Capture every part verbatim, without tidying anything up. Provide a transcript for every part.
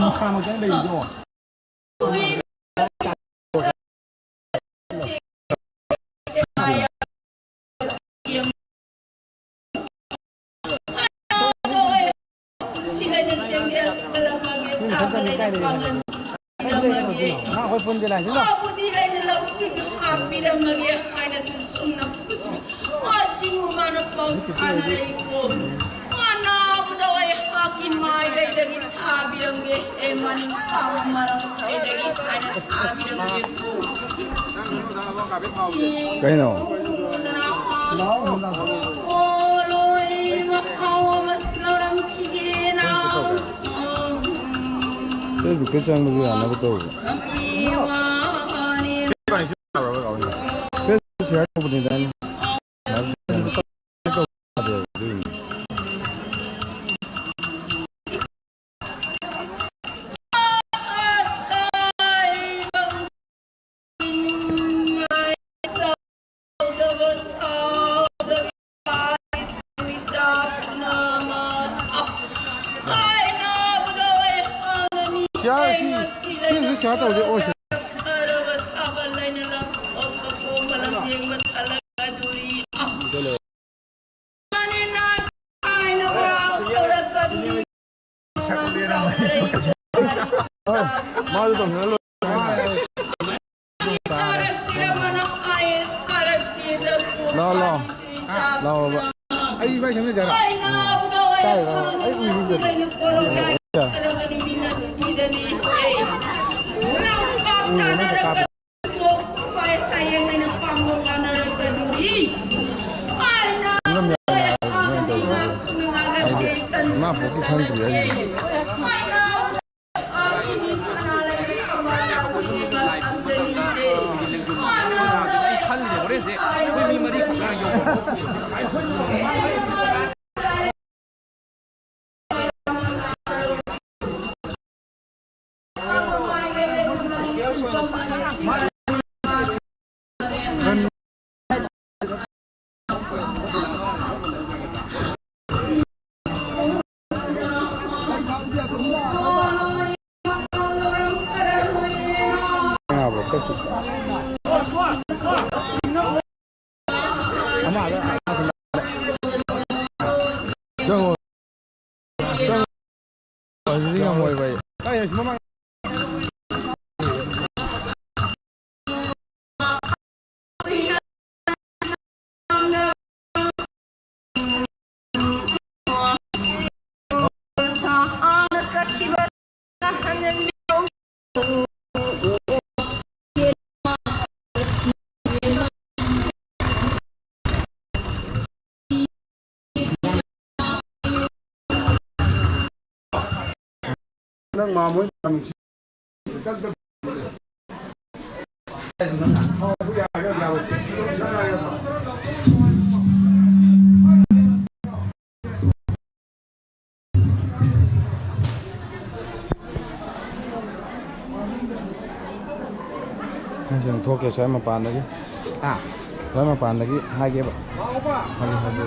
ꯃꯈꯥ ꯃꯈꯥ ꯂꯩꯕꯗꯣ꯫ ꯁꯤꯗꯩꯗ ꯆꯦꯟꯖꯦꯜ ꯀꯜꯂꯝꯃꯒꯦ, ꯁꯥꯕ ꯂꯩꯅ ꯄꯥꯡꯒꯜ ꯄꯤꯔꯝꯃꯒꯦ꯫ ꯉꯥ ꯑꯩꯈꯣꯏ ꯄꯨꯟꯗꯦ ꯂꯥꯛꯁꯤꯗ꯫ ꯃꯥꯕꯨꯗꯤ ꯑꯩꯅ ꯂꯧꯁꯤꯡ ꯍꯥꯞꯄꯤꯔꯝꯃꯒꯦ ꯍꯥꯏꯅꯁꯨ ꯆꯨꯝꯅ ꯐꯨꯠꯁꯤ꯫ ꯑꯣ ꯆꯤꯡꯉꯨ ꯃꯥꯅ ꯄꯥꯎ ꯁꯥꯅꯔꯛꯏꯀꯣ꯫ ꯑꯅꯥꯕꯗꯣ ꯑꯩꯍꯥꯛꯀꯤ ꯃꯥꯏꯀꯩꯗꯒꯤ ꯊꯥꯕꯤꯔꯝꯒꯦ꯫ ꯑꯦ ꯃꯅꯤꯡ ꯄꯥꯎ ꯃꯔꯝ ꯀꯩꯗꯒꯤ ꯍꯥꯏꯅ ꯊꯥꯕꯤꯔꯝꯒꯦ꯫ ꯀꯩꯅꯣ? ꯂꯣꯏꯅꯃꯛ ꯊꯥꯎ ꯑꯃ ꯂꯧꯔꯝꯈꯤꯒꯦꯅ꯫ ꯐꯦꯁꯕꯨꯛꯇ ꯆꯪꯕꯁꯨ ꯌꯥꯅꯕ ꯇꯧꯕ꯫ ꯐꯦꯁꯕꯨꯛ ꯁꯤꯌꯥꯔ ꯇꯧꯕꯅꯤꯗ ꯑꯩꯅ꯫ ꯁꯤꯌꯥꯔ ꯁꯤ, ꯁꯤ, ꯁꯤ ꯁꯤꯌꯥꯔ ꯇꯧꯔꯗꯤ ꯑꯣꯏꯁꯦ꯫ ꯍꯣꯏ, ꯃꯥꯁꯨ ꯇꯧꯁꯤꯜꯂ ꯂꯣꯏꯔꯦ꯫ ꯂꯥꯎ, ꯂꯥꯎ꯫ ꯂꯥꯎꯕ꯫ ꯑꯩ ꯏꯕꯥꯏ ꯁꯦꯝꯖꯒꯦ ꯍꯥꯏꯔꯣ? ꯎꯝ꯫ ꯀꯥꯏꯗ? ꯑꯩ ꯎꯏꯕꯤꯗꯦ꯫ ꯎꯏꯕ ꯅꯠꯇ꯭ꯔ ꯀꯥꯞꯄ? ꯐꯤꯂꯝ ꯌꯥꯝ ꯅꯨꯡꯉꯥꯏꯕꯅꯦ ꯇꯧꯔꯤꯗꯣ꯫ ꯍꯥꯏꯗꯤ ꯏꯃꯥ ꯄꯣꯛꯀꯤ ꯈꯪꯗ꯭ꯔꯤ ꯍꯥꯏꯁꯤꯅꯤ꯫ ꯈꯜꯂꯤꯅꯦ ꯍꯣꯔꯦꯟꯁꯦ ꯑꯩꯈꯣꯏ ꯃꯤ ꯃꯔꯤꯈꯛ ꯉꯥꯏꯒꯦ꯫ ꯆꯪꯉꯣ꯫ ꯆꯪꯉꯣ꯫ ꯑꯗꯨꯗꯤ ꯉꯝꯃꯣꯏꯕ ꯑꯩ꯫ ꯑꯩ ꯃꯃꯥꯡ ꯅꯪ ꯃꯥꯃꯣꯏ ꯅꯨꯡꯁꯤ꯫ ꯑꯩꯁꯨ ꯑꯗꯨꯝ ꯊꯣꯛꯀꯦ, ꯁ꯭ꯋꯥꯏ ꯃꯄꯥꯟꯗꯒꯤ꯫ ꯍꯥ? ꯁ꯭ꯋꯥꯏ ꯃꯄꯥꯟꯗꯒꯤ ꯍꯥꯏꯒꯦꯕ꯫ ꯍꯥꯏꯒꯦ, ꯍꯥꯏꯒꯦ꯫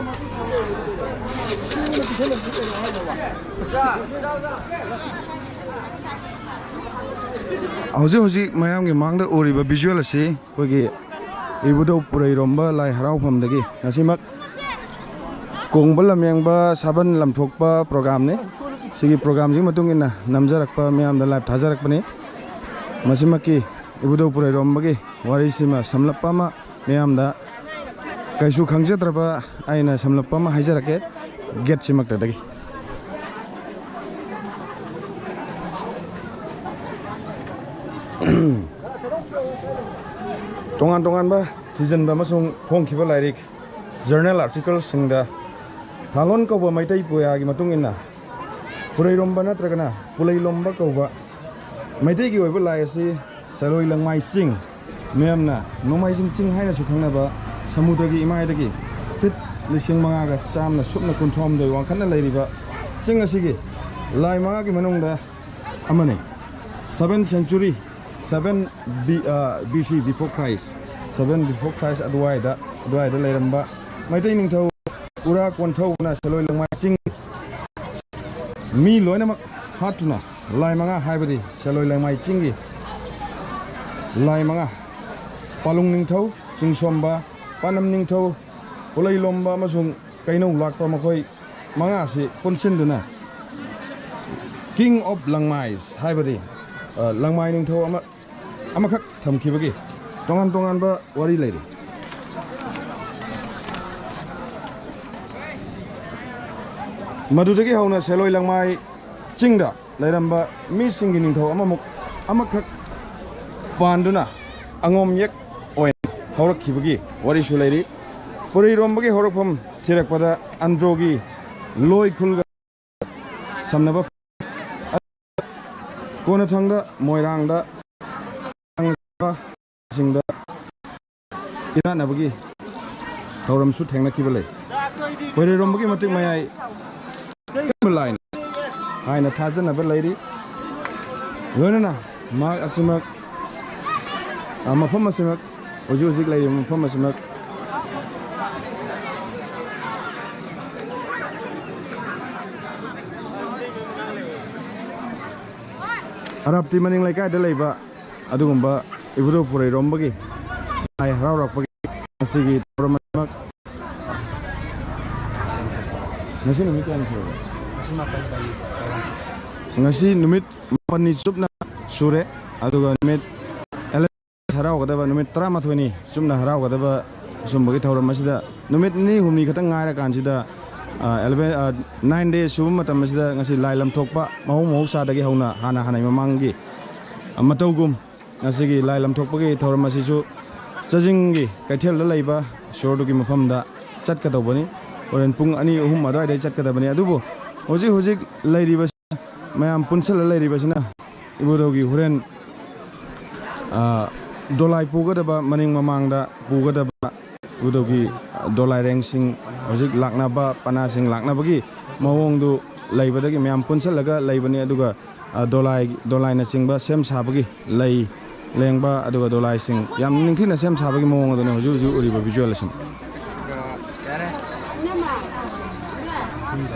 ꯍꯧꯖꯤꯛ ꯍꯧꯖꯤꯛ ꯃꯌꯥꯝꯒꯤ ꯃꯥꯡꯗ ꯎꯔꯤꯕ visual ꯑꯁꯤ ꯑꯩꯈꯣꯏꯒꯤ ꯏꯕꯨꯙꯧ ꯄꯨꯔꯩꯔꯣꯝꯕ ꯂꯥꯏ ꯍꯔꯥꯎꯐꯝꯗꯒꯤ ꯉꯁꯤꯃꯛ ꯀꯣꯡꯕ ꯂꯝꯌꯦꯡꯕ ꯁꯥꯕꯟ ꯂꯝꯊꯣꯛꯄ programꯅꯤ꯫ ꯁꯤꯒꯤ programꯁꯤꯒꯤ ꯃꯇꯨꯡ ꯏꯟꯅ ꯅꯝꯖꯔꯛꯄ, ꯃꯌꯥꯝꯗ live ꯊꯥꯖꯔꯛꯄꯅꯤ꯫ ꯃꯁꯤꯃꯛꯀꯤ ꯏꯕꯨꯙꯧ ꯄꯨꯔꯩꯔꯣꯝꯕꯒꯤ ꯋꯥꯔꯤꯁꯤꯃ ꯁꯝꯂꯞꯄ ꯑꯃ ꯃꯌꯥꯝꯗ ꯀꯩꯁꯨ ꯈꯪꯖꯗ꯭ꯔꯕ ꯑꯩꯅ ꯁꯝꯂꯞꯄ ꯑꯃ ꯍꯥꯏꯖꯔꯛꯀꯦ ꯒꯦꯠꯁꯤꯃꯛꯇꯗꯒꯤ꯫ ꯇꯣꯉꯥꯟ ꯇꯣꯉꯥꯟꯕ ꯊꯤꯖꯤꯟꯕ ꯑꯃꯁꯨꯡ ꯐꯣꯡꯈꯤꯕ ꯂꯥꯏꯔꯤꯛ, journal articleꯁꯤꯡꯗ ꯊꯥꯂꯣꯟ ꯀꯧꯕ ꯃꯩꯇꯩ ꯄꯨꯌꯥꯒꯤ ꯃꯇꯨꯡ ꯏꯟꯅ ꯄꯨꯔꯩꯔꯣꯝꯕ ꯅꯠꯇ꯭ꯔꯒꯅ ꯄꯨꯂꯩꯂꯣꯝꯕ ꯀꯧꯕ ꯃꯩꯇꯩꯒꯤ ꯑꯣꯏꯕ ꯂꯥꯏ ꯑꯁꯤ ꯁꯦꯂꯣꯏ ꯂꯪꯃꯥꯏ ꯆꯤꯡ, ꯃꯌꯥꯝꯅ ꯅꯣꯡꯃꯥꯏꯖꯤꯡ ꯆꯤꯡ ꯍꯥꯏꯅꯁꯨ ꯈꯪꯅꯕ ꯁꯃꯨꯗ꯭ꯔꯒꯤ ꯏꯃꯥꯏꯗꯒꯤ ꯐꯤꯠ ꯂꯤꯁꯤꯡ ꯃꯉꯥꯒ ꯆꯥꯝꯃ ꯁꯨꯞꯅ ꯀꯨꯟꯊ꯭ꯔꯥꯍꯨꯝꯗꯣꯏ ꯋꯥꯡꯈꯠꯅ ꯂꯩꯔꯤꯕ ꯆꯤꯡ ꯑꯁꯤꯒꯤ ꯂꯥꯏ ꯃꯉꯥꯒꯤ ꯃꯅꯨꯡꯗ ꯑꯃꯅꯤ꯫ Seven century, seven B, ꯑ, B C, before Christ, seven before Christ ꯑꯗꯨꯋꯥꯏꯗ, ꯑꯗꯨꯋꯥꯏꯗ ꯂꯩꯔꯝꯕ ꯃꯩꯇꯩ ꯅꯤꯡꯊꯧ ꯎꯔꯥ ꯀꯣꯟꯊꯧꯅ ꯁꯦꯂꯣꯏ ꯂꯪꯃꯥꯏ ꯆꯤꯡ ꯃꯤ ꯂꯣꯏꯅꯃꯛ ꯍꯥꯠꯇꯨꯅ ꯂꯥꯏ ꯃꯉꯥ ꯍꯥꯏꯕꯗꯤ ꯁꯦꯂꯣꯏ ꯂꯪꯃꯥꯏ ꯆꯤꯡꯒꯤ ꯂꯥꯏ ꯃꯉꯥ, ꯄꯥꯂꯨꯡ ꯅꯤꯡꯊꯧ, ꯆꯤꯡꯁꯣꯝꯕ, ꯄꯥꯟꯅꯝ ꯅꯤꯡꯊꯧ, ꯄꯣꯂꯩꯂꯣꯝꯕ ꯑꯃꯁꯨꯡ ꯀꯩꯅꯧ ꯂꯥꯛꯄ, ꯃꯈꯣꯏ ꯃꯉꯥꯁꯤ ꯄꯨꯟꯁꯤꯟꯗꯨꯅ King of Langmais ꯍꯥꯏꯕꯗꯤ, ꯑ, ꯂꯪꯃꯥꯏ ꯅꯤꯡꯊꯧ ꯑꯃ, ꯑꯃꯈꯛ ꯊꯝꯈꯤꯕꯒꯤ ꯇꯣꯉꯥꯟ ꯇꯣꯉꯥꯟꯕ ꯋꯥꯔꯤ ꯂꯩꯔꯤ꯫ ꯃꯗꯨꯗꯒꯤ ꯍꯧꯅ ꯁꯦꯂꯣꯏ ꯂꯪꯃꯥꯏ ꯆꯤꯡꯗ ꯂꯩꯔꯝꯕ ꯃꯤꯁꯤꯡꯒꯤ ꯅꯤꯡꯊꯧ ꯑꯃꯃꯨꯛ, ꯑꯃꯈꯛ ꯄꯥꯟꯗꯨꯅ ꯑꯉꯣꯝ ꯌꯦꯛ ꯑꯣꯏꯅ ꯍꯧꯔꯛꯈꯤꯕꯒꯤ ꯋꯥꯔꯤꯁꯨ ꯂꯩꯔꯤ꯫ ꯄꯨꯔꯩꯔꯣꯝꯕꯒꯤ ꯍꯧꯔꯛꯐꯝ ꯊꯤꯔꯛꯄꯗ ꯑꯟꯗ꯭ꯔꯣꯒꯤ ꯂꯣꯏ ꯈꯨꯜꯒ ꯁꯝꯅꯕ, ꯀꯣꯟꯅꯊꯪꯗ ꯃꯣꯏꯔꯥꯡꯗ ꯁꯤꯡꯗ ꯏꯔꯥꯠꯅꯕꯒꯤ ꯊꯧꯔꯝꯁꯨ ꯊꯦꯡꯅꯈꯤꯕ ꯂꯩ꯫ ꯄꯨꯔꯩꯔꯣꯝꯕꯒꯤ ꯃꯇꯤꯛ ꯃꯌꯥꯏ ꯀꯟꯕ ꯂꯥꯏꯅꯤ ꯍꯥꯏꯅ ꯊꯥꯖꯅꯕ ꯂꯩꯔꯤ꯫ ꯂꯣꯏꯅꯅ ꯃꯍꯥꯛ ꯑꯁꯤꯃꯛ, ꯑ, ꯃꯐꯝ ꯑꯁꯤꯃꯛ, ꯍꯧꯖꯤꯛ ꯍꯧꯖꯤꯛ ꯂꯩꯔꯤꯕ ꯃꯐꯝ ꯑꯁꯤꯃꯛ ꯑꯔꯥꯞꯇꯤ ꯃꯅꯤꯡ ꯂꯩꯀꯥꯏꯗ ꯂꯩꯕ ꯑꯗꯨꯒꯨꯝꯕ ꯏꯕꯨꯙꯧ ꯄꯨꯔꯩꯔꯣꯝꯕꯒꯤ ꯂꯥꯏ ꯍꯔꯥꯎꯔꯛꯄꯒꯤ ꯉꯁꯤꯒꯤ ꯊꯧꯔꯝ ꯑꯁꯤꯃꯛ ꯉꯁꯤ ꯅꯨꯃꯤꯠ ꯀꯌꯥꯅꯤ ꯁꯨꯔꯒꯦ? ꯉꯁꯤ ꯅꯨꯃꯤꯠ ꯃꯥꯄꯟꯅꯤ ꯆꯨꯞꯅ ꯁꯨꯔꯦ꯫ ꯑꯗꯨꯒ ꯅꯨꯃꯤꯠ ꯍꯔꯥꯎꯒꯗꯕ ꯅꯨꯃꯤꯠ ꯇꯔꯥꯃꯥꯊꯣꯏꯅꯤ ꯆꯨꯞꯅ ꯍꯔꯥꯎꯒꯗꯕ ꯁꯨꯝꯕꯒꯤ ꯊꯧꯔꯝ ꯑꯁꯤꯗ ꯅꯨꯃꯤꯠ ꯅꯤꯅꯤ ꯍꯨꯝꯅꯤ ꯈꯛꯇꯪ ꯉꯥꯏꯔꯀꯥꯟꯁꯤꯗ, ꯑ, eleven, ꯑ, nine days ꯁꯨꯕ ꯃꯇꯝ ꯑꯁꯤꯗ ꯉꯁꯤ ꯂꯥꯏ ꯂꯝꯊꯣꯛꯄ ꯃꯍꯧ ꯃꯍꯧꯁꯥꯗꯒꯤ ꯍꯧꯅ ꯍꯥꯟꯅ ꯍꯥꯟꯅꯒꯤ ꯃꯃꯥꯡꯒꯤ, ꯑ, ꯃꯇꯧꯒꯨꯝ ꯉꯁꯤꯒꯤ ꯂꯥꯏ ꯂꯝꯊꯣꯛꯄꯒꯤ ꯊꯧꯔꯝ ꯑꯁꯤꯁꯨ ꯆꯥꯖꯤꯡꯒꯤ ꯀꯩꯊꯦꯜꯗ ꯂꯩꯕ ꯏꯁꯣꯔꯗꯨꯒꯤ ꯃꯐꯝꯗ ꯆꯠꯀꯗꯧꯕꯅꯤ꯫ ꯍꯣꯔꯦꯟ ꯄꯨꯡ ꯑꯅꯤ ꯑꯍꯨꯝ ꯑꯗꯨꯋꯥꯏꯗ ꯆꯠꯀꯗꯕꯅꯤ꯫ ꯑꯗꯨꯕꯨ ꯍꯧꯖꯤꯛ ꯍꯧꯖꯤꯛ ꯂꯩꯔꯤꯕ ꯃꯌꯥꯝ ꯄꯨꯟꯁꯤꯜꯂ ꯂꯩꯔꯤꯕꯁꯤꯅ ꯏꯕꯨꯙꯧꯒꯤ ꯍꯣꯔꯦꯟ, ꯑ, ꯗꯣꯂꯥꯏ ꯄꯨꯒꯗꯕ, ꯃꯅꯤꯡ ꯃꯃꯥꯡꯗ ꯄꯨꯒꯗꯕ ꯏꯕꯨꯙꯧꯒꯤ ꯗꯣꯂꯥꯏꯔꯦꯡꯁꯤꯡ ꯍꯧꯖꯤꯛ ꯂꯥꯛꯅꯕ, ꯄꯅꯥꯁꯤꯡ ꯂꯥꯛꯅꯕꯒꯤ ꯃꯑꯣꯡꯗꯨ ꯂꯩꯕꯗꯒꯤ ꯃꯌꯥꯝ ꯄꯨꯟꯁꯤꯜꯂꯒ ꯂꯩꯕꯅꯤ꯫ ꯑꯗꯨꯒ, ꯑ, ꯗꯣꯂꯥꯏ, ꯗꯣꯂꯥꯏꯅꯆꯤꯡꯕ ꯁꯦꯝ ꯁꯥꯕꯒꯤ, ꯂꯩ ꯂꯦꯡꯕ, ꯑꯗꯨꯒ ꯗꯣꯂꯥꯏꯁꯤꯡ ꯌꯥꯝ ꯅꯤꯡꯊꯤꯅ ꯁꯦꯝ ꯁꯥꯕꯒꯤ ꯃꯑꯣꯡ ꯑꯗꯨꯅꯤ ꯍꯧꯖꯤꯛ ꯍꯧꯖꯤꯛ ꯎꯔꯤꯕ visual ꯑꯁꯤꯅꯤ꯫